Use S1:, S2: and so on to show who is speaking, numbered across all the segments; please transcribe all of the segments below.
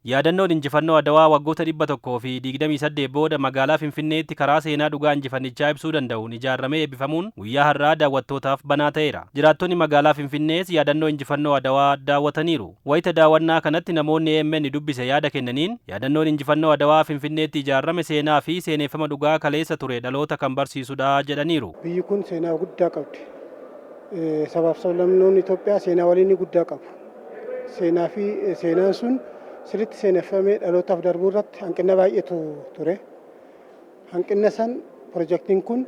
S1: Yaadannoon injifannoo Adawaa waggoota 128 booda magaalaa Finfinneetti karaa seenaa dhugaa injifannichaa ibsuu danda'uun ijaarramee eebbifamuun guyyaa har'aa daawwattootaaf banaa ta'eera. Jiraattonni magaalaa Finfinnees yaadannoo injifannoo Adawaa daawwataniiru. Wayita daawwannaa kanatti namoonni AMN dubbise yaada kennaniin, yaadannoon injifannoo Adawaa Finfinneetti ijaarrame seenaa fi seeneeffama dhugaa kaleessa ture dhaloota kan barsiisudha jedhaniiru.
S2: Biyyi kun seenaa guddaa qabdi. Sabaaf sablammoonni Itoophiyaa seenaa waliinii guddaa qabu. Seenaa fi seenaan sun sirriitti seeneffamee dhalootaaf darbuu irratti hanqina baay'eetu ture. Hanqina san pirojektiin kun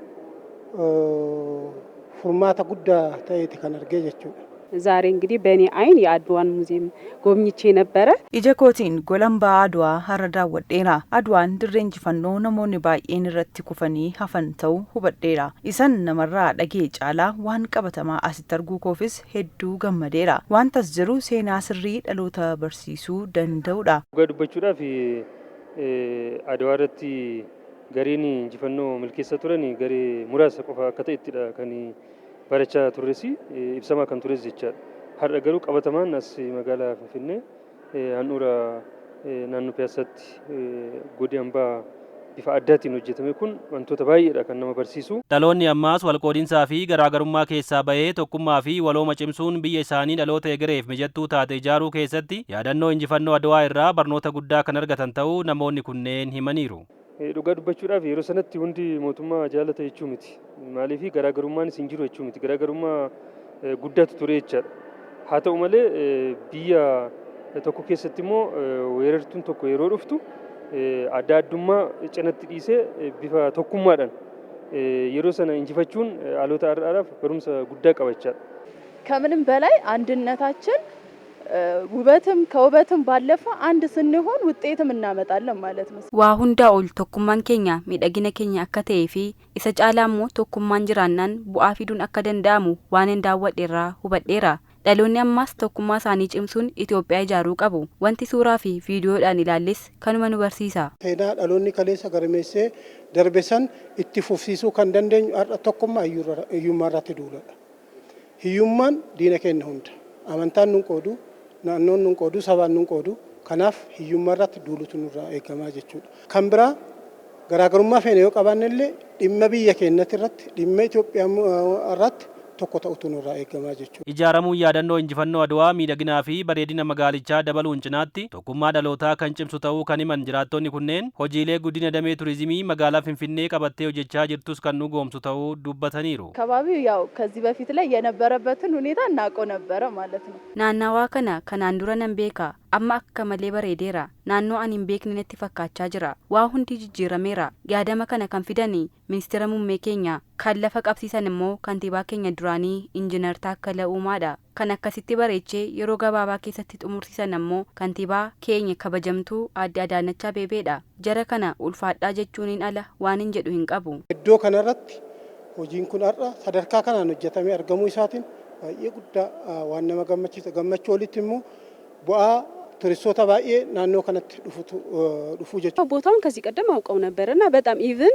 S2: furmaata guddaa ta'eeti kan argee jechuudha.
S3: ዛሬ እንግዲህ በእኔ አይን የአድዋን ሙዚየም ጎብኝቼ ነበረ።
S4: Ija kootiin golambaa Adwaa har'a daawwadheera. Adwaan dirree injifannoo namoonni baay'een irratti kufanii hafan ta'uu hubadheera. Isan namarraa dhagee caalaa waan qabatamaa asitti arguu koofis hedduu gammadeera. Wantas jiru seenaa sirrii dhaloota barsiisuu danda'udha.
S5: Dhugaa dubbachuudhaaf, Adawaa irratti gareen injifannoo milkeessaa turan garee muraasa qofa akka ta'ettidha kan barachaa turres, ibsamaa kan tures jechaadha. Har'a garuu qabatamaan as magaalaa Finfinnee handhuura naannoo Piyaassaatti godee hambaa bifa addaatiin hojjetame kun wantoota baay'eedha kan nama barsiisu.
S1: Dhaloonni ammaas walqoodinsaa fi garaagarummaa keessaa bahee tokkummaa fi walooma cimsuun biyya isaanii dhaloota egereef mijattuu taate ijaaruu keessatti yaadannoo injifannoo Adawaa irraa barnoota guddaa kan argatan ta'uu namoonni kunneen himaniiru.
S5: Dhugaa dubbachuudhaaf, yeroo sanatti hundi mootummaa jaalata jechuu miti. Maaliif garaagarummaan hin jiru jechuu miti. Garaagarummaa guddaatu ture jechaadha. Haa ta'u malee, biyya tokko keessatti immoo weerartuun tokko yeroo dhuftu adda addummaa cinatti dhiisee bifa tokkummaadhaan yeroo sana injifachuun dhaloota har'aadhaaf barumsa guddaa qaba jechaadha.
S6: ከምንም በላይ አንድነታችን ውበትም ከውበትም ባለፈ አንድ ስንሆን ውጤትም እናመጣለን ማለት ነው።
S7: Waa hundaa ol tokkummaan keenya miidhagina keenya akka ta'ee fi isa caalaa immoo tokkummaan jiraannaan bu'aa fiduun akka danda'amu waan hin daawwadheerraa hubadheera. Dhaloonni ammaas tokkummaa isaanii cimsuun Itoophiyaa ijaaruu qabu. Wanti suuraa fi viidiyoodhaan ilaalles kanuma nu barsiisa.
S2: Seenaa dhaloonni kaleessa galmeessee darbe san itti fufsiisuu kan dandeenyu har'a tokkummaa hiyyummaa irratti duuladha. Hiyyummaan diina keenya hunda. Amantaan nun qoodu, naannoon nun qoodu, sabaan nun qoodu. Kanaaf hiyyummaa irratti duulutu nurraa eegamaa jechuudha. Kan biraa, garaagarummaa feene yoo qabaanne illee dhimma biyya keenyatti irratti, dhimma Itoophiyaa irratti tokko ta'utu nurraa eegamaa jechuudha.
S1: Ijaaramuun yaadannoo injifannoo Adwaa miidhaginaa fi bareedina magaalichaa dabaluun cinaatti tokkummaa dhalootaa kan cimsu ta'uu kan himan jiraattonni kunneen, hojiilee guddina damee turizimii magaalaa Finfinnee qabattee hojjechaa jirtus kan dhugoomsu ta'uu dubbataniiru.
S6: አካባቢው ያው ከዚህ በፊት ላይ የነበረበትን ሁኔታ እናውቀው ነበረ ማለት ነው።
S7: Naannawaa kana kanaan dura nan beeka. Amma akka malee bareedeera. Naannoo ani hin beekne natti fakkaachaa jira. Waa hundi jijjiirameera. Yaadama kana kan fidan ministeera muummee keenya. Kan lafa qabsiisan immoo kantiibaa keenya duraanii Injiinar Taakkala Uumaadha. Kan akkasitti bareechee yeroo gabaabaa keessatti xumursiisan ammoo kantiibaa keenya kabajamtuu Aadde Adaanach Abeebeedha. Jara kana ulfaadhaa jechuuniin ala waan hin jedhu hin qabu.
S2: Iddoo kanarratti hojiin kun har'a sadarkaa kanaan hojjetamee argamuu isaatiin baay'ee guddaa waan nama gammachiisa. Gammachuu olitti immoo bu'aa turistoota baay'ee naannoo kanatti dhufuu jechuudha.
S3: ቦታውን ከዚህ ቀደም አውቀው ነበር እና በጣም even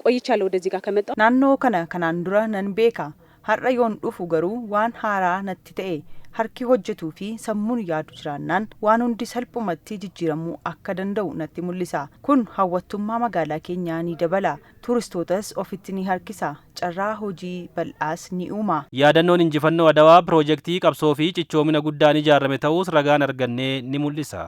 S3: ቆይቻለሁ ወደዚህ ጋር ከመጣሁ።
S4: Naannoo kana kanaan dura nan beeka. Har'a yoon dhufu garuu waan haaraa natti ta'e. Harki hojjetuu fi sammuun yaadu jiraannaan waan hundi salphumatti jijjiiramuu akka danda'u natti mul'isa. Kun hawwattummaa magaalaa keenyaa ni dabala. Turistootas ofitti ni harkisa. Carraa hojii bal'aas ni uuma.
S1: Yaadannoon injifannoo Adawaa piroojeektii qabsoo fi cichoomina guddaan ijaarame ta'uus ragaan argannee ni mul'isa.